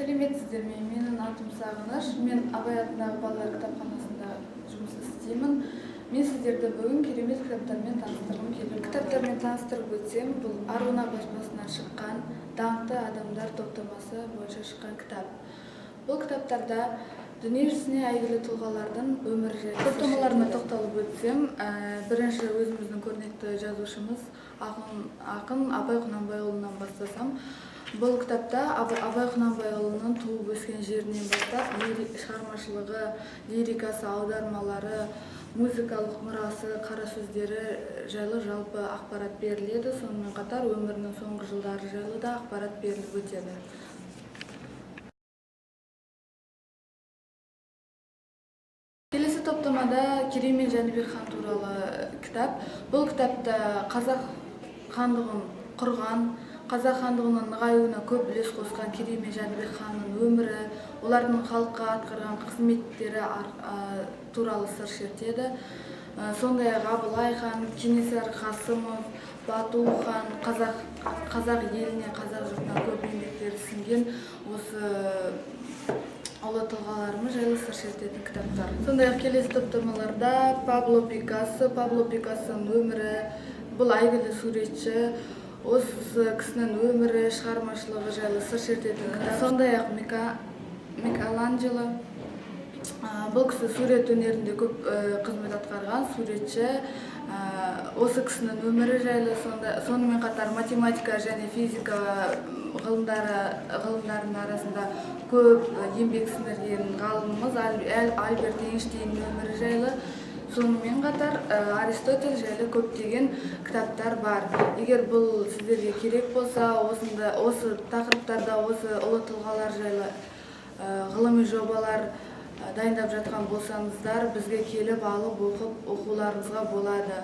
Сәлеметсіздер ме? Менің атым Сағыныш. Мен Абай атындағы балалар кітапханасында жұмыс істеймін. Мен сіздерді бүгін керемет кітаптармен таныстырғым келіп отыр. Кітаптармен таныстырып өтсем, бұл Аруна баспасынан шыққан даңқты адамдар топтамасы бойынша шыққан кітап. Бұл кітаптарда дүниежүзіне әйгілі тұлғалардың өмірі жайлы топтамаларына тоқталып өтсем, бірінші өзіміздің көрнекті жазушымыз ақын Абай Құнанбайұлынан бастасам, бұл кітапта Абай Құнанбайұлының туып өскен жерінен бастап шығармашылығы, лирикасы, аудармалары, музыкалық мұрасы, қара сөздері жайлы жалпы ақпарат беріледі. Сонымен қатар өмірінің соңғы жылдары жайлы да ақпарат беріліп өтеді. Келесі топтамада Керей мен Жәнібек хан туралы кітап. Бұл кітапта қазақ хандығын құрған, қазақ хандығының нығаюына көп үлес қосқан Керей мен Жәнібек ханның өмірі, олардың халыққа атқарған қызметтері туралы сыр шертеді. Сондай-ақ Абылай хан, Кенесары Қасымов, Бату хан, қазақ еліне, қазақ жұртына көп еңбектері сіңген осы ұлы тұлғаларымыз жайлы сыр шертетін кітаптар. Сондай-ақ келесі топтамаларда Пабло Пикассо, Пабло Пикассоның өмірі, бұл әйгілі суретші, осы кісінің өмірі, шығармашылығы жайлы сыр шертетін кітап. Сондай-ақ Микеланджело, бұл кісі сурет өнерінде көп қызмет атқарған суретші. Осы кісінің өмірі жайлы, сонымен қатар математика және физика ғылымдарының арасында көп еңбек сіңірген ғалымымыз Альберт Эйнштейннің өмірі жайлы, сонымен қатар Аристотель жайлы көптеген кітаптар бар. Егер бұл сіздерге керек болса, осы тақырыптарда осы ұлы тұлғалар жайлы ғылыми жобалар дайындап жатқан болсаңыздар, бізге келіп алып оқып оқуларыңызға болады.